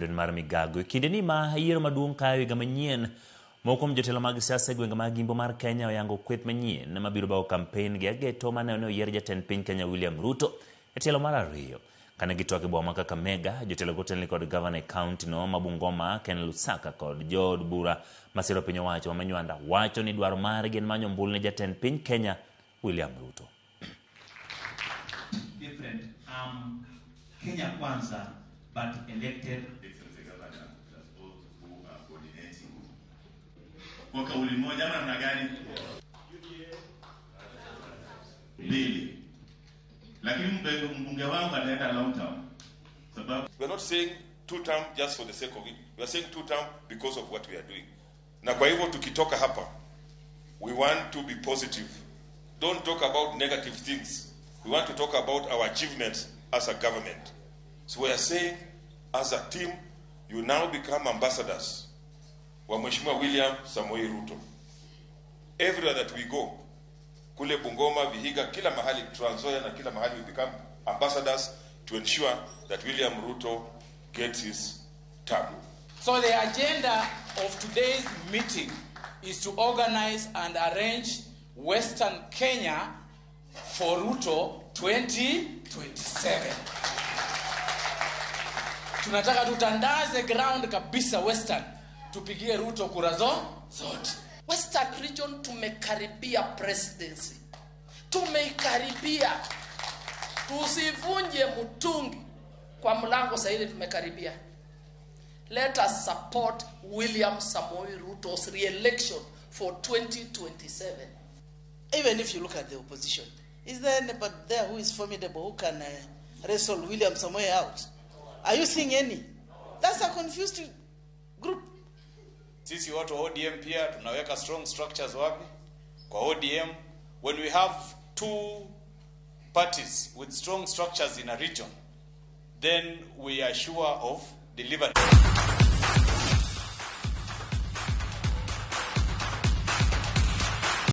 chenro mar Migago. E kindeni ma yiero maduong' kayo higa manyien, moko kuom jotelo mag siasa e gwenge mag Imbo mar Kenya oyango kweth manyien mabiro bago kampen gi ageto mane one oyier jatend piny Kenya William Ruto e tielo mar ariyo. Kane gitwak e boma ma Kakamega, jotelo gotelni kod gavana e kaunti no ma Bungoma Ken Lusaka kod jood bura masiro piny owacho ma Manywanda wacho ni dwaro margi en manyo ombulu ne jatend piny Kenya William Ruto. Different Kenya Kwanza, but elected. Excellency Governor, plus all who are coordinating. Kwa kauli moja ama namna gani? Mbili. Lakini mbunge wangu ataenda long term. Sababu we are not saying two term just for the sake of it. We are saying two term because of what we are doing. Na kwa hivyo tukitoka hapa, we want to be positive. Don't talk about negative things. We want to talk about our achievements as a government. So we are saying, as a team, you now become ambassadors wa Mheshimiwa William Samoei Ruto. Everywhere that we go, kule Bungoma, Vihiga, kila mahali, Trans Nzoia na kila mahali, we become ambassadors to ensure that William Ruto gets his term. So the agenda of today's meeting is to organize and arrange Western Kenya for Ruto 2027. Tunataka tutandaze ground kabisa Western, tupigie Ruto kura zote. Western region tumekaribia presidency, tumeikaribia. Tusivunje mtungi kwa mlango, sasa hivi tumekaribia. Let us support William Samoei Ruto's re-election for 2027. Even if you look at the opposition, is there anybody there who is formidable who can wrestle William Samoei out? Are you seeing any? That's a confused group. Sisi watu wa ODM pia tunaweka strong structures wapi? Kwa ODM. When we have two parties with strong structures in a region, then we are sure of delivery.